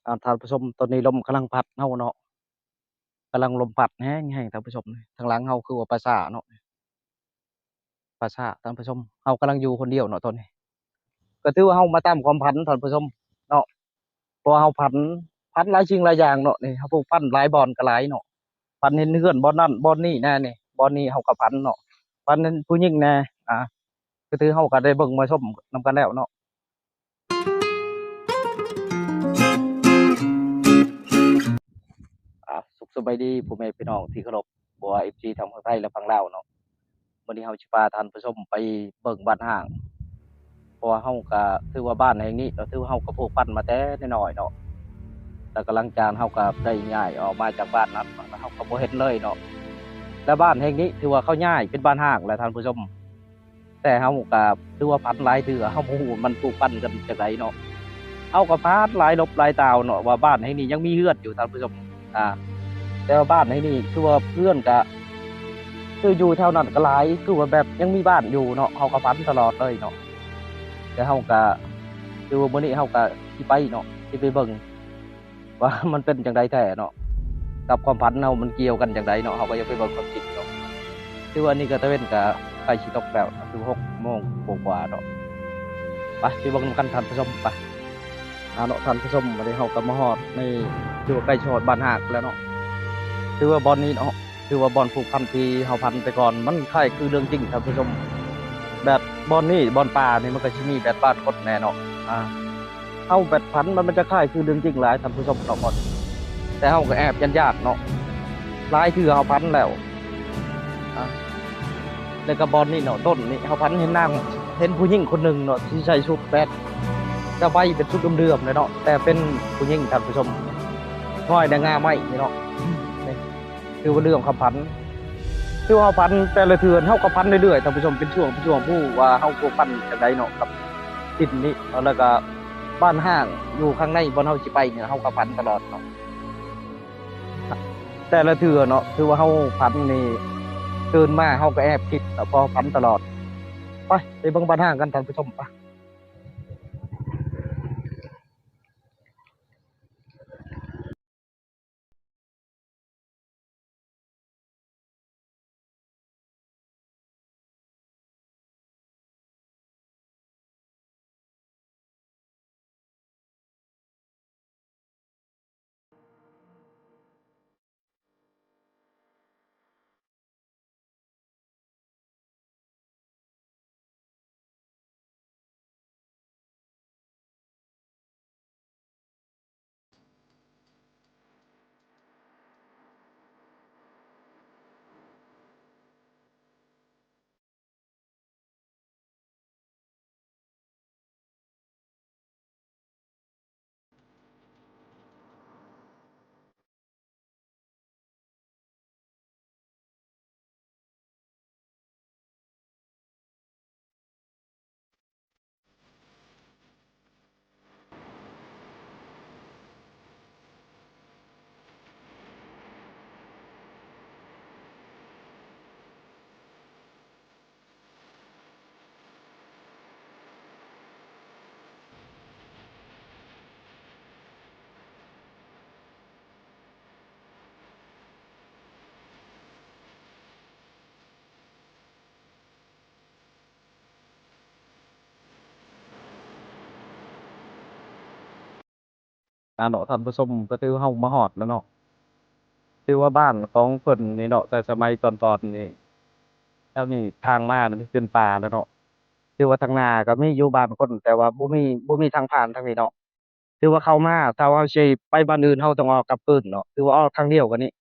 ອາ ທ່ານຜູ້ຊົມ, ຕອນນີ້ລົມກຳລັງພັດເຮົາເນາະ, ກຳລັງລົມພັດແຮງໆ ທ່ານຜູ້ຊົມ. ທາງຫຼັງເຮົາຄືວ່າປ່າຊ້າເນາະ, ປ່າຊ້າທ່ານຜູ້ຊົມ. ເຮົາກຳລັງຢູ່ຄົນດຽວເນາະຕອນນີ້, ກໍຖືວ່າເຮົາມາຕາມຄວາມຝັນທ່ານຜູ້ຊົມເນາະ, ເພາະວ່າເຮົາຝັນ, ຝັນຫຼາຍສິ່ງຫຼາຍຢ່າງເນາະ. ນີ້ເຮົາຜູກຝັນຫຼາຍບ່ອນກໍຫຼາຍເນາະ, ຝັນເຫັນເຮືອນບ່ອນນັ້ນບ່ອນນີ້ແດ່ນີ້, ບ່ອນນີ້ເຮົາກໍຝັນເນາະ, ຝັນເຫັນຜູ້ຍິງແດ່. ອາ ກໍຖືເຮົາກໍໄດ້ເບິ່ງມາຊົມນຳກັນແລ້ວເນາະ. ອາ ສຸກສະບາຍດີພໍ່ແມ່ພີ່ນ້ອງທີ່ເຄົາລົບ, ບໍ່ວ່າເອັຟຊີທັງຝັ່ງໄທ ແລະ ຝັ່ງລາວເນາະ. ມື້ນີ້ເຮົາຊິພາທ່ານຜູ້ຊົມໄປເບິ່ງບ້ານຮ້າງ, ເພາະວ່າເຮົາກະຖືວ່າບ້ານແຫ່ງນີ້ເນາະ ຖືວ່າເຮົາກະຜູກພັນມາແຕ່ນ້ອຍໆເນາະ, ແລ້ວກະຫຼັງຈາກເຮົາກະໄດ້ຍ້າຍອອກມາຈາກບ້ານນັ້ນ ເຮົາກະບໍ່ເຫັນເລີຍເນາະ. ແລະ ບ້ານແຫ່ງນີ້ຖືວ່າເຂົາຍ້າຍເປັນບ້ານຮ້າງແລ້ວທ່ານຜູ້ຊົມ. ແຕ່ເຮົາກະຖືວ່າຝັນຫຼາຍເທື່ອ, ເຮົາບໍ່ຮູ້ວ່າມັນຜູກພັນກັນຈັ່ງໃດເນາະ. ເຮົາກະຝັນຫຼາຍລົບຫຼາຍຕ່າວເນາະ ວ່າບ້ານແຫ່ງນີ້ຍັງມີເຮືອນຢູ່ທ່ານຜູ້ຊົມ. ອາ ແຕ່ວ່າບ້ານແຫ່ງນີ້ຄືວ່າເຮືອນກະ ຄືຢູ່ແຖວນັ້ນກະຫຼາຍ, ຄືວ່າແບບຍັງມີບ້ານຢູ່ເນາະ, ເຮົາກະຝັນຕະຫຼອດເລີຍເນາະ. ແຕ່ເຮົາກະ ຄືວ່າມື້ນີ້ເຮົາກະຊິໄປເນາະ, ຊິໄປເບິ່ງ ວ່າມັນເປັນຈັ່ງໃດແທ້ເນາະ, ກັບຄວາມຝັນເຮົາມັນກ່ຽວກັນຈັ່ງໃດເນາະ, ເຮົາກໍຢາກໄປເບິ່ງຄວາມຈິງເນາະ. ຖືວ່ານີ້ກໍຕາເວັນກໍໃກ້ຊິຕົກແລ້ວ, ຖືຫົກໂມງກວ່າໆເນາະ. ໄປ ໄປເບິ່ງນຳກັນທ່ານຜູ້ຊົມ, ໄປ. ອາເນາະ ທ່ານຜູ້ຊົມ, ບາດນີ້ເຮົາກໍມາຮອດໃນ ຖືວ່າໃກ້ຊິຮອດບ້ານຮາກແລ້ວເນາະ. ຖືວ່າບ່ອນນີ້ເນາະ ຖືວ່າບ່ອນຜູກພັນທີ່ເຮົາຝັນແຕ່ກ່ອນ ມັນຄ້າຍຄືເລື່ອງຈິງທ່ານຜູ້ຊົມ. ແບບບ່ອນນີ້ ບ່ອນປ່ານີ້ ມັນກໍຊິມີແບບບ້ານຄົນແດ່ເນາະ. ອາ ເຮົາແບບຝັນ ມັນ ມັນຈະຄ້າຍຄືເລື່ອງຈິງຫຼາຍທ່ານຜູ້ຊົມເນາະ. ແຕ່ເຮົາກໍແອບຢ້ານໆເນາະ, ຫຼາຍເທື່ອເຮົາຝັນແລ້ວ. ອາ ແລ້ວກໍບ່ອນນີ້ເນາະ ຕົ້ນນີ້ ເຮົາຝັນເຫັນນາງ ເຫັນຜູ້ຍິງຄົນໜຶ່ງເນາະ ທີ່ໃສ່ຊຸດແບບສະບາຍ ເປັນຊຸດເດີມໆເລີຍເນາະ, ແຕ່ເປັນຜູ້ຍິງທ່ານຜູ້ຊົມ, ງອຍແດ່ງ່າໄມ້ນີ້ເນາະ. ນີ້ ຖືວ່າເລື່ອງຄວາມຝັນ ຄືເຮົາຝັນແຕ່ລະເທື່ອ ເຮົາກໍຝັນເລື້ອຍໆ ທ່ານຜູ້ຊົມ, ເປັນຊ່ວງເປັນຊ່ວງ ບໍ່ຮູ້ວ່າເຮົາພົວພັນຈັ່ງໃດເນາະ ກັບຖິ່ນນີ້. ແລ້ວກໍບ້ານຮ້າງຢູ່ຂ້າງໃນບ່ອນເຮົາຊິໄປນີ້ ເຮົາກໍຝັນຕະຫຼອດເນາະ, ແຕ່ລະເທື່ອເນາະ. ຖືວ່າເຮົາຝັນນີ້ ຕື່ນມາເຮົາກໍແອບຄິດເນາະ ເພາະເຮົາຝັນຕະຫຼອດ. ໄປ ໄປເບິ່ງບ້ານຮ້າງກັນທ່ານຜູ້ຊົມ, ໄປ. ອາເນາະ ທ່ານຜູ້ຊົມ, ກໍຖືເຮົາມາຮອດແລ້ວເນາະ. ຖືວ່າບ້ານຂອງເພິ່ນນີ້ເນາະ ແຕ່ສະໄໝກ່ອນໆນີ້ ແຖວນີ້ທາງມານີ້ເປັນປ່າແລ້ວເນາະ. ຖືວ່າທາງໜ້າກໍມີຢູ່ບ້ານຄົນ ແຕ່ວ່າບໍ່ມີ ບໍ່ມີທາງຜ່ານທາງນີ້ເນາະ. ຖືວ່າເຂົ້າມາ ຖ້າເຮົາຊິໄປບ້ານອື່ນ ເຮົາຕ້ອງອອກກັບຄືນເນາະ. ຖືວ່າອອກທາງດຽວກັນນີ້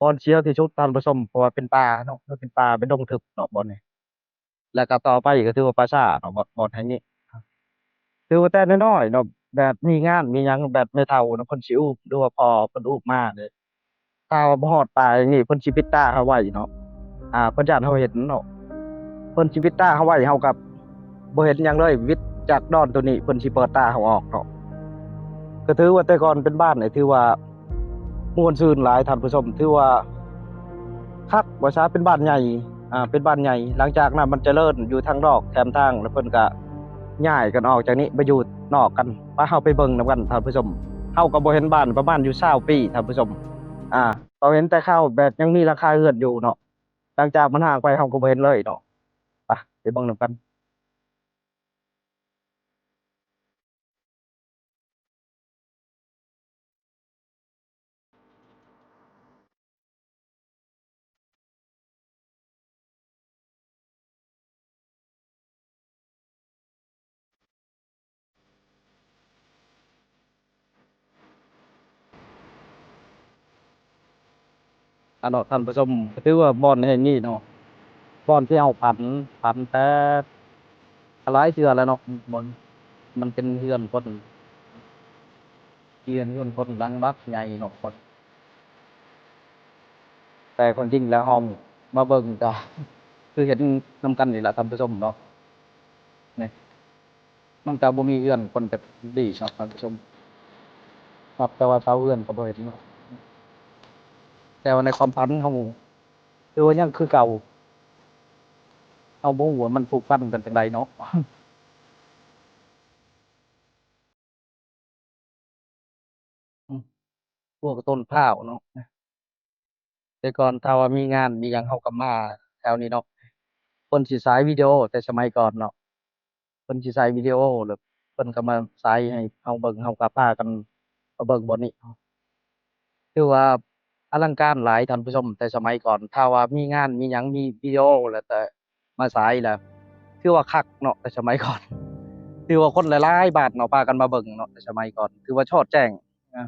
ບ່ອນເສຍທີ່ສຸດທ່ານຜູ້ຊົມ, ເພາະວ່າເປັນປ່າເນາະ, ເປັນປ່າ ເປັນດົງທຶບເນາະບ່ອນນີ້. ແລ້ວກໍຕໍ່ໄປກໍຖືວ່າປ່າຊ້າເນາະ ບ່ອນ ບ່ອນແຫ່ງນີ້. ຖືວ່າແຕ່ນ້ອຍໆເນາະ ແບບມີງານມີຫຍັງ ແບບແມ່ເຖົ້າເນາະ ເພິ່ນຊິອູບ ຫຼືວ່າພໍ່ເພິ່ນອູບມາເດ້. ຖ້າວ່າບໍ່ຮອດປ່າແຫ່ງນີ້ ເພິ່ນຊິປິດຕາເຮົາໄວ້ເນາະ. ອາ ເພິ່ນຢ້ານເຮົາເຫັນເນາະ, ເພິ່ນຊິປິດຕາເຮົາໄວ້ ເຮົາກໍບໍ່ເຫັນຫຍັງເລີຍ. ວິດຈາກດອນໂຕນີ້ ເພິ່ນຊິເປີດຕາເຮົາອອກເນາະ. ກໍຖືວ່າແຕ່ກ່ອນເປັນບ້ານນີ້ ຖືວ່າ ມ່ວນຊື່ນຫຼາຍທ່ານຜູ້ຊົມ, ຖືວ່າຄັກວ່າຊະ ເປັນບ້ານໃຫຍ່ ອາ ເປັນບ້ານໃຫຍ່. ຫຼັງຈາກນັ້ນມັນຈະເລີນຢູ່ທາງນອກແຄມທາງ ແລ້ວເພິ່ນກະຍ້າຍກັນອອກຈາກນີ້ໄປຢູ່ນອກກັນ. ໄປ ເຮົາໄປເບິ່ງນຳກັນທ່ານຜູ້ຊົມ. ເຮົາກໍບໍ່ເຫັນບ້ານປະມານຢູ່ຊາວປີ ທ່ານຜູ້ຊົມ. ອ່າ ເຮົາເຫັນແຕ່ຂ່າວແບບຍັງມີຫຼັງຄາເຮືອນຢູ່ເນາະ, ຫຼັງຈາກມັນຮ້າງໄປເຮົາກໍບໍ່ເຫັນເລີຍເນາະ. ໄປ ໄປເບິ່ງນຳກັນ. ອັນເນາະ ທ່ານຜູ້ຊົມ, ກໍຖືວ່າບ່ອນແຫ່ງນີ້ເນາະ ບ່ອນທີ່ເຮົາຝັນ ຝັນແຕ່ຫຼາຍເທື່ອແລ້ວເນາະ, ມັນ ມັນເປັນເຮືອນຄົນ ເຮືອນ ເຮືອນຄົນຫຼັງບັກໃຫຍ່ເນາະ. แต่ความจริงแล้วเฮามาเบิ่งก็คือเห็นนำกันนี่ล่ะท่านผู้ชมเนาะ นี่มันก็บ่มีเฮือนคนแบบนี้เนาะท่านผู้ชม ครับ แต่ว่าเสาเฮือนก็บ่เห็นเนาะ แต่ว่าในความฝันเฮาคือว่ายังคือเก่า เฮาบ่ฮู้ว่ามันผูกพันกันจั่งใดเนาะ อืม พวกต้นพร้าวเนาะ แต่ก่อนถ้าว่ามีงานมีหยังเฮาก็มาแถวนี้เนาะ เพิ่นสิฉายวิดีโอแต่สมัยก่อนเนาะ เพิ่นสิฉายวิดีโอ แล้วเพิ่นก็มาฉายให้เฮาเบิ่ง เฮาก็พากันมาเบิ่งบ่อนนี้ ถือว่าอลังการหลายท่านผู้ชม แต่สมัยก่อน ถ้าว่ามีงานมีหยัง มีวิดีโอแล้วแต่มาฉายแล้ว ถือว่าคักเนาะ แต่สมัยก่อน ถือว่าคนหลายๆบ้านเนาะ พากันมาเบิ่งเนาะ แต่สมัยก่อน ถือว่าโชดแจ้งนะ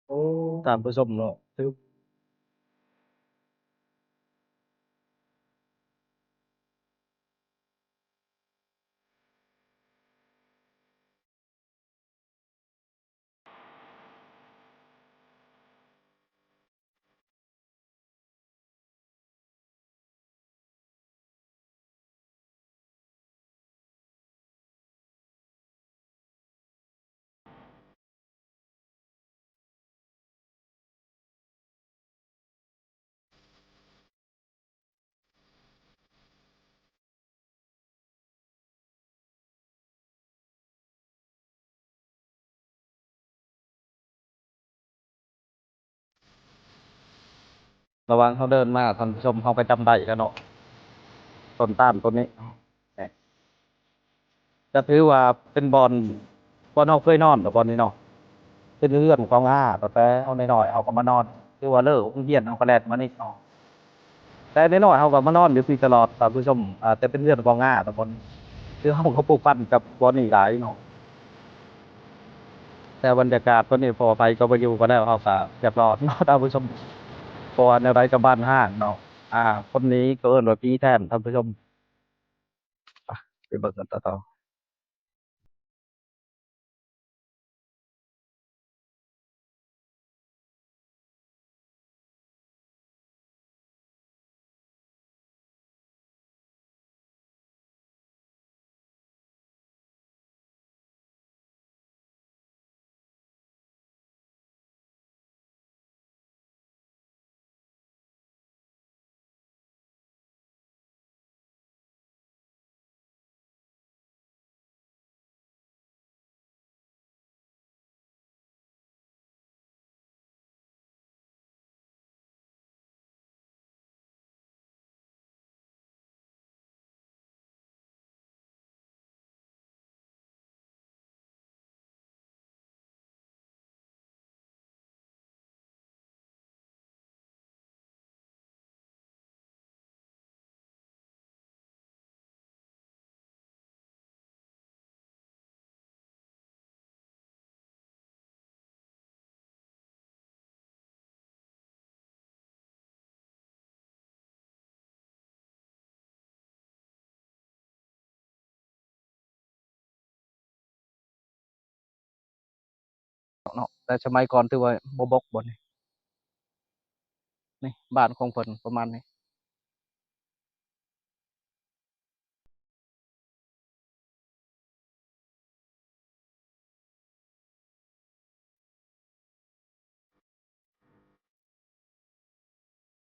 ໂອ້ ທ່ານຜູ້ຊົມເນາະ ຖື ລະຫວ່າງເຮົາເດີນມາ ທ່ານຜູ້ຊົມ ເຮົາກໍຈຳໄດ້ແລ້ວເນາະ ຕົ້ນຕານຕົ້ນນີ້ ກໍຖືວ່າເປັນບ່ອນ ບ່ອນເຮົາເຄີຍນອນ ບ່ອນນີ້ເນາະ ເປັນເຮືອນຂອງອາ ຕັ້ງແຕ່ເຮົານ້ອຍໆ ເຮົາກໍມານອນ ຖືວ່າເລີກໂຮງຮຽນ ເຮົາກໍແລ່ນມານີ້ເນາະ. ແຕ່ນ້ອຍໆ ເຮົາກໍມານອນຢູ່ພີ້ຕະຫຼອດ ທ່ານຜູ້ຊົມ ອາ ແຕ່ເປັນເຮືອນຂອງອາ ຕະບົນ ຄືເຮົາກໍຜູກພັນກັບບ່ອນນີ້ຫຼາຍເນາະ. ແຕ່ບັນຍາກາດຕອນນີ້ ພໍ່ໃຜກໍບໍ່ຢູ່ກັນແລ້ວ ເຮົາກໍຮຽບຮ້ອຍເນາະ ທ່ານຜູ້ຊົມ ເພາະວ່າແນວໃດກໍບ້ານຮ້າງເນາະ. ອາ ຄົນນີ້ກໍເອີ້ນວ່າຜີແທນ ທ່ານຜູ້ຊົມ. ໄປ ໄປເບິ່ງກັນຕໍ່. ແຕ່ສະໄໝກ່ອນຖືວ່າບໍ່ບົກບ່ອນນີ້. ນີ້ບ້ານຂອງເພິ່ນປະມານນີ້.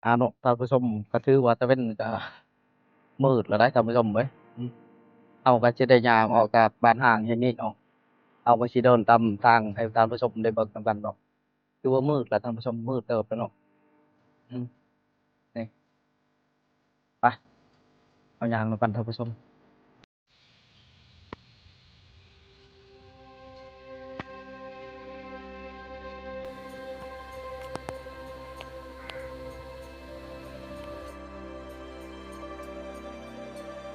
ອາເນາະ ທ່ານຜູ້ຊົມ ກໍຖືວ່າຕາເວັນກໍມືດແລ້ວໄດ໋ ທ່ານຜູ້ຊົມເອີຍ. ເຮົາກໍຊິໄດ້ຍ່າງອອກຈາກບ້ານຮ້າງແຫ່ງນີ້ເນາະ, ເຮົາກໍຊິເດີນຕາມທາງໃຫ້ທ່ານຜູ້ຊົມໄດ້ເບິ່ງນຳກັນເນາະ. ຖືວ່າມືດແລ້ວທ່ານຜູ້ຊົມ ມືດເຕີບແລ້ວເນາະ. ອືມ ນີ້ ໄປ ເຮົາຍ່າງນຳກັນທ່ານຜູ້ຊົມ.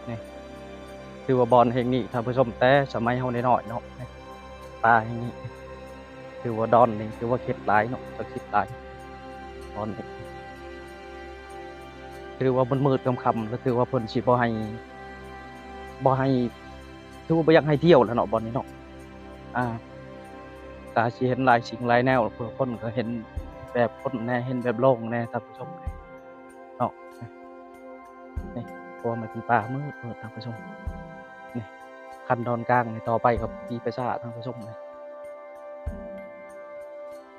ນີ້ ຖືວ່າບ່ອນແຫ່ງນີ້ທ່ານຜູ້ຊົມ ແຕ່ສະໄໝເຮົານ້ອຍໆເນາະ ນີ້ ປ່າແຫ່ງນີ້ ຖືວ່າດອນນີ້ ຖືວ່າເຂັດຫຼາຍເນາະ ສັກສິດຫຼາຍ ດອນນີ້. ຖືວ່າມັນມືດຄ່ຳໆ ແລ້ວຖືວ່າເພິ່ນຊິບໍ່ໃຫ້ ບໍ່ໃຫ້ ຖືວ່າບໍ່ຢາກໃຫ້ທ່ຽວແລ້ວເນາະ ບ່ອນນີ້ເນາະ. ອ່າ ກໍຊິເຫັນຫຼາຍສິ່ງຫຼາຍແນວ ຜູ້ຄົນກໍເຫັນແບບຄົນແດ່ ເຫັນແບບໂລ່ງແດ່ ທ່ານຜູ້ຊົມເນາະ. ນີ້ ເພາະວ່າມັນເປັນປ່າມືດໆ ທ່ານຜູ້ຊົມ. ນີ້ ຄັນດອນກາງນີ້ ຕໍ່ໄປກໍປີປາສາດ ທ່ານຜູ້ຊົມ. ນີ້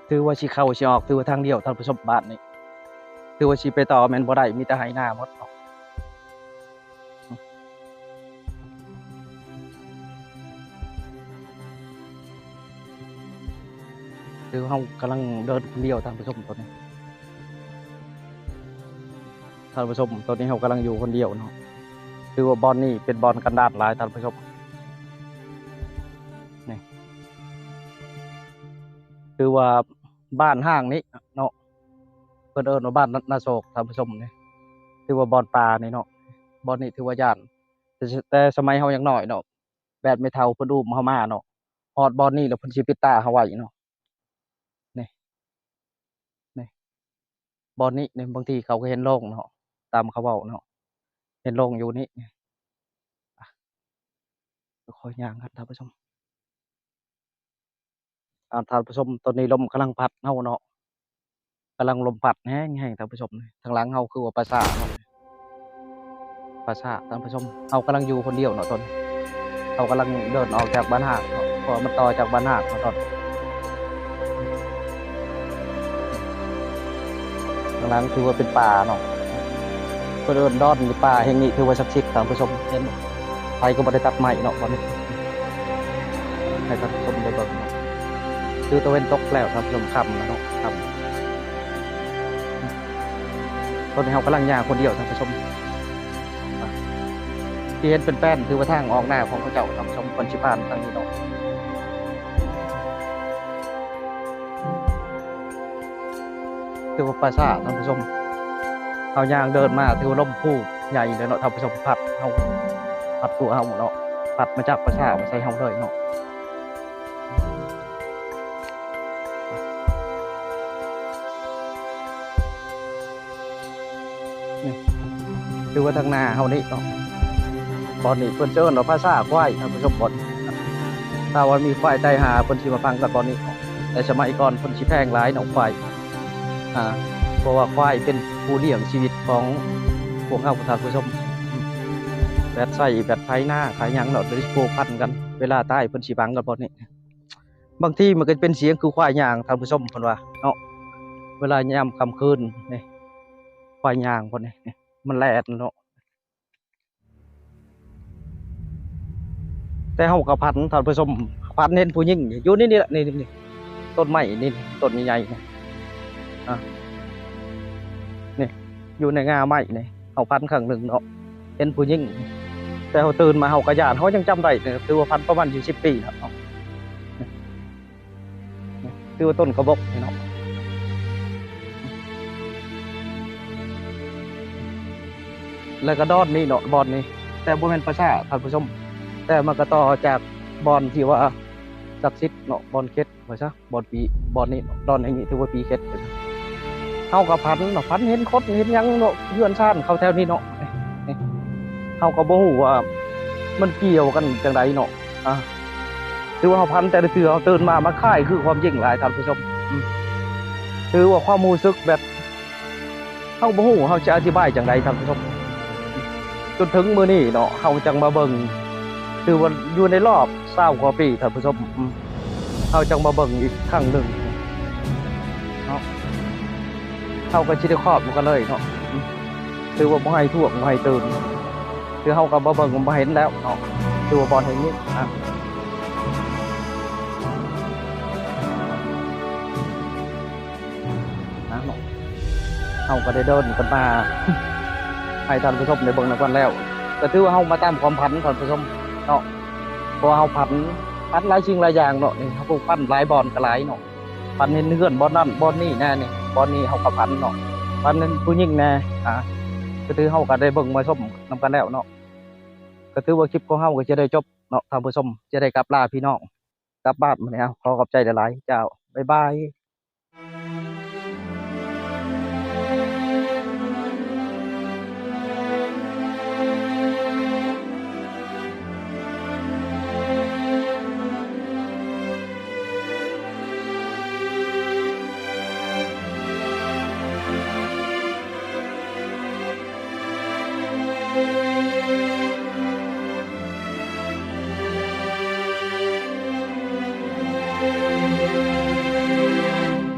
ຖືວ່າຊິເຂົ້າຊິອອກ ຖືວ່າທາງດຽວ ທ່ານຜູ້ຊົມ ບ້ານນີ້ ຖືວ່າຊິໄປຕໍ່ແມ່ນບໍ່ໄດ້ ມີແຕ່ໄຮ່ນາໝົດເນາະ. ຄືເຮົາກຳລັງເດີນຄົນດຽວທ່ານຜູ້ຊົມຕອນນີ້ ທ່ານຜູ້ຊົມ ຕອນນີ້ເຮົາກຳລັງຢູ່ຄົນດຽວເນາະ. ຄືວ່າບ່ອນນີ້ເປັນບ່ອນກັນດານຫຼາຍທ່ານຜູ້ຊົມ ນີ້ ຄືວ່າບ້ານຮ້າງນີ້ເນາະ ເພິ່ນເອີ້ນວ່າບ້ານນາໂສກທ່ານຜູ້ຊົມ ນີ້ ຄືວ່າບ່ອນປ່ານີ້ເນາະ. ບ່ອນນີ້ຖືວ່າຢ້ານ ແຕ່ ແຕ່ສະໄໝເຮົາຍັງນ້ອຍເນາະ ແບບແມ່ເຖົ້າເພິ່ນອຸ້ມເຮົາມາເນາະ ຮອດບ່ອນນີ້ແລ້ວເພິ່ນຊິປິດຕາເຮົາໄວ້ເນາະ. ນີ້ ນີ້ ບ່ອນນີ້ນີ້ ບາງທີເຂົາກໍເຫັນໂລ່ງເນາະ ຕາມເຂົາເວົ້າເນາະ ເຫັນໂລ່ງຢູ່ນີ້. ອ່ະ ຄ່ອຍຍ່າງກັນທ່ານຜູ້ຊົມ. ອ່າ ທ່ານຜູ້ຊົມ ຕອນນີ້ລົມກຳລັງພັດເຮົາເນາະ ກຳລັງລົມພັດແຮງໆ ທ່ານຜູ້ຊົມ. ທາງຫຼັງເຮົາຄືວ່າປ່າຊ້າເນາະ ປ່າຊ້າທ່ານຜູ້ຊົມ. ເຮົາກຳລັງຢູ່ຄົນດຽວເນາະຕອນນີ້ ເຮົາກຳລັງເດີນອອກຈາກບ້ານຮ້າງເນາະ ເພາະວ່າມັນຕໍ່ຈາກບ້ານຮ້າງເນາະຕອນ ທາງຫຼັງຖືວ່າເປັນປ່າເນາະ ເພິ່ນເອີ້ນດອນ. ປ່າແຫ່ງນີ້ຖືວ່າສັກສິດທ່ານຜູ້ຊົມ ເຫັນບໍ່? ໃຜກໍບໍ່ໄດ້ຕັດໄມ້ເນາະ ບ່ອນນີ້ ໃຫ້ທ່ານຜູ້ຊົມໄດ້ເບິ່ງເນາະ. ຄືຕາເວັນຕົກແລ້ວທ່ານຜູ້ຊົມ ຄ່ຳແລ້ວເນາະ ຄ່ຳ. ຕອນນີ້ເຮົາກຳລັງຍ່າງຄົນດຽວທ່ານຜູ້ຊົມ ທີ່ເຫັນເປັນແປ້ນ ຖືວ່າທາງອອກໜ້າຂອງເຂົາເຈົ້າ ທ່ານຜູ້ຊົມ ເພິ່ນຊິຜ່ານທາງນີ້ເນາະ. ຖືວ່າປ່າຊ້າທ່ານຜູ້ຊົມ ເຮົາຍ່າງເດີນມາ ຖືວ່າລົມພູໃຫຍ່ເລີຍເນາະທ່ານຜູ້ຊົມ ພັດເຮົາ ພັດຕົວເຮົາເນາະ ພັດມາຈາກປ່າຊ້າມາໃສ່ເຮົາເລີຍເນາະ. ນີ້ ຖືວ່າທາງໜ້າເຮົານີ້ເນາະ ບ່ອນນີ້ເພິ່ນເອີ້ນວ່າຜາສາຄວາຍ ທ່ານຜູ້ຊົມ. ບ່ອນນີ້ ຖ້າວ່າມີຄວາຍຕາຍຫາ ເພິ່ນຊິມາຝັງກັນບ່ອນນີ້ເນາະ. ແຕ່ສະໄໝກ່ອນເພິ່ນຊິແພງຫຼາຍເນາະ ຄວາຍ ອ່າ ເພາະວ່າຄວາຍເປັນຜູ້ລ້ຽງຊີວິດຂອງພວກເຮົາ ທ່ານຜູ້ຊົມ. ແບບໃຊ້ ແບບໄຖນາ ໄຖຫຍັງເນາະ ໄດ້ພົວພັນກັນ ເວລາຕາຍເພິ່ນຊິຝັງກັນບ່ອນນີ້. ບາງທີມັນກໍເປັນສຽງຄືຄວາຍຍ່າງ ທ່ານຜູ້ຊົມ ເພິ່ນວ່າເນາະ ເວລາຍາມຄ່ຳຄືນນີ້ ຄວາຍຍ່າງພຸ້ນນີ້ ມັນແລ່ນເນາະ. ແຕ່ເຮົາກໍຝັນ ທ່ານຜູ້ຊົມ ຝັນເຫັນຜູ້ຍິງຢູ່ໃນນີ້ແຫຼະ ນີ້ ນີ້ ນີ້ ຕົ້ນໄມ້ນີ້ ຕົ້ນໃຫຍ່ໆນີ້ ອ່າ ນີ້ ຢູ່ໃນງ່າໄມ້ນີ້ ເຮົາຝັນຄັ້ງໜຶ່ງເນາະ ເຫັນຜູ້ຍິງ ແຕ່ເຮົາຕື່ນມາເຮົາກໍຢ້ານ ເຮົາຍັງຈຳໄດ້ ຖືວ່າຝັນປະມານຢູ່ສິບປີແລ້ວເນາະ. ຖືວ່າຕົ້ນກະບົກນີ້ເນາະ ແລ້ວກໍດອນນີ້ເນາະ ບ່ອນນີ້ ແຕ່ບໍ່ແມ່ນປ່າຊ້າທ່ານຜູ້ຊົມ ແຕ່ມັນກໍຕໍ່ຈາກບ່ອນທີ່ວ່າສັກສິດເນາະ ບ່ອນເຂັດວ່າຊະ ບ່ອນປີ ບ່ອນນີ້ເນາະ ດອນແຫ່ງນີ້ຖືວ່າປີເຂັດວ່າຊະ. ເຮົາກໍຝັນເນາະ ຝັນເຫັນຄົນເຫັນຫຍັງເນາະ ເຮືອນຊານເຂົາແຖວນີ້ເນາະ ເຮົາກໍບໍ່ຮູ້ວ່າມັນກ່ຽວກັນຈັ່ງໃດເນາະ ອ່າ ຖືວ່າເຮົາຝັນແຕ່ລະເທື່ອ ເຮົາຕື່ນມາ ມັນຄ້າຍຄືຄວາມຈິງຫຼາຍທ່ານຜູ້ຊົມ. ອືມ ຖືວ່າຄວາມຮູ້ສຶກແບບ ເຮົາບໍ່ຮູ້ເຮົາຈະອະທິບາຍຈັ່ງໃດທ່ານຜູ້ຊົມ. ຈົນເຖິງມື້ນີ້ເນາະ ເຮົາຈັ່ງມາເບິ່ງ ຖືວ່າຢູ່ໃນລອບຊາວກວ່າປີທ່ານຜູ້ຊົມ ເຮົາຈັ່ງມາເບິ່ງອີກຄັ້ງໜຶ່ງເນາະ. ເຮົາກໍຊິໄດ້ຄອບນຳກັນເລີຍເນາະ ຖືວ່າບໍ່ໃຫ້ທວງ ບໍ່ໃຫ້ຕື່ນ ຄືເຮົາກໍມາເບິ່ງມາເຫັນແລ້ວເນາະ ຖືວ່າບໍ່ໃຫ້ມີ ອ່າ ເນາະ ເຮົາກໍໄດ້ເດີນກັນມາໃຫ້ທ່ານຜູ້ຊົມໄດ້ເບິ່ງນຳກັນແລ້ວ ກໍຖືວ່າເຮົາມາຕາມຄວາມຝັນທ່ານຜູ້ຊົມເນາະ ເພາະວ່າເຮົາຝັນ ຝັນຫຼາຍສິ່ງຫຼາຍຢ່າງເນາະ ນີ້ເຮົາກໍຝັນຫຼາຍບ່ອນກໍຫຼາຍເນາະ ຝັນເຫັນເຮືອນບ່ອນນັ້ນບ່ອນນີ້ແນ່ ນີ້ບ່ອນນີ້ເຮົາກໍຝັນເນາະ ຝັນເຫັນຜູ້ຍິງແນ່ ອ່າ ກໍຖືເຮົາກໍໄດ້ເບິ່ງມາຊົມນຳກັນແລ້ວເນາະ ກໍຖືວ່າຄລິບຂອງເຮົາກໍຈະໄດ້ຈົບເນາະທ່ານຜູ້ຊົມ ຈະໄດ້ກັບລາພີ່ນ້ອງ ກັບບ້ານມື້ນີ້ ເອົາ ຂໍຂອບໃຈຫຼາຍໆ ເຈົ້າ ບາຍບາຍ.